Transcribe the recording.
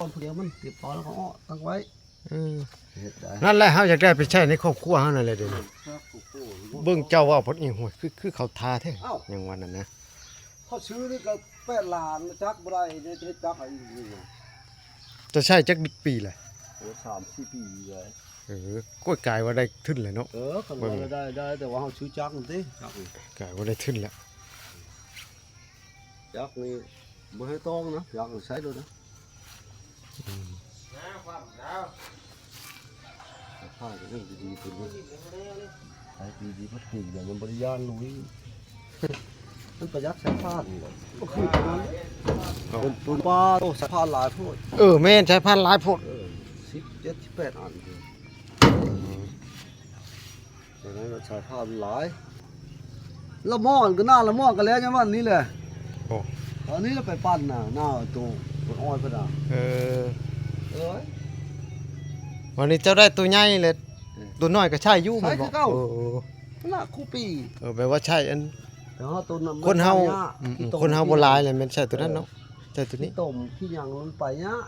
ກ່ອນຜູ້ດຽວມັນ ເກັບເອົາແລ້ວກໍເອົາຕັ້ງໄວ້ ເອີ ເຮັດໄດ້ ນັ້ນແຫຼະ ເຮົາຢາກໄດ້ໄປໃຊ້ໃນຄອບຄົວເຮົານັ້ນແຫຼະເດນີ້ ເບິ່ງເຈົ້າເວົ້າເພິ່ນອີກ ໂອ້ຍ ຄື ຄືເຂົາທ່າແທ້ ເອົ້າ ຫຍັງວ່ານັ້ນນະ ເຂົາຊື້ນີ້ກໍແປດລ້ານ ຈັກບໍ່ໄດ້ ຈະເຮັດຈັກໃຫ້ອີກນີ້ ຈະໃຊ້ຈັກປີແຫຼະ ໂອ້ ສາມສີ່ປີແລ້ວ ເອີ ກວດກາຍວ່າໄດ້ທຶນແຫຼະເນາະ ເອີ ຄັນວ່າໄດ້ ໄດ້ ແຕ່ວ່າເຮົາຊື້ຈັກນີ້ຕິ ຈັກນີ້ ກາຍວ່າໄດ້ທຶນແຫຼະ ຈັກນີ້ບໍ່ໃຫ້ຕ້ອງນະ ຈັກນີ້ໃຊ້ໂລດນະ ອືມ ຂາຍກໍເຮັດດີໆ ເພິ່ນ ຂາຍດີໆ ເພິ່ນ ດຽວຍັງບໍ່ໄດ້ຢ້ານລຸຍ ມັນປະຢັດສາຍພານນີ້ແຫຼະ ບໍ່ຄືປະມານ ເອີ ເປັນປູນປາ ໂອ້ ສາຍພານຫຼາຍໂພດ ເອີ ແມ່ນ ສາຍພານຫຼາຍໂພດ ເອີ ສິບເຈັດ ສິບແປດອັນ ຕອນນັ້ນສາຍພານຫຼາຍ ລະໝໍ້ກໍໜ້າ ລະໝໍ້ກໍແລ້ວ ຍັງວ່ານີ້ແຫຼະ ໂອ້ ອັນນີ້ລະໄປປັ່ນນະ ໜ້າໂຕຄົນອ້ອຍເພິ່ນນະ ເອີ ເອີຍ ວັນນີ້ເຈົ້າໄດ້ໂຕໃຫຍ່ແລ້ວ ເອີ ໂຕນ້ອຍກໍໃຊ້ຢູ່ ໃຊ້ ແມ່ນບໍ່? ຄືເກົ່າ ເອີ ນະ ຄູ່ປີ ເອີ ແບບວ່າໃຊ້ອັນ ແຕ່ວ່າໂຕນັ້ນ ຄົນເຮົາ ມັນຍາກ ອືມ ຄົນເຮົາບໍ່ຫຼາຍແລ້ວ ແມ່ນໃຊ້ໂຕນັ້ນເນາະ ເອີ ໃຊ້ໂຕນີ້ ຂີ້ຕົມຂີ້ຫຍັງມັນໄປຍາກ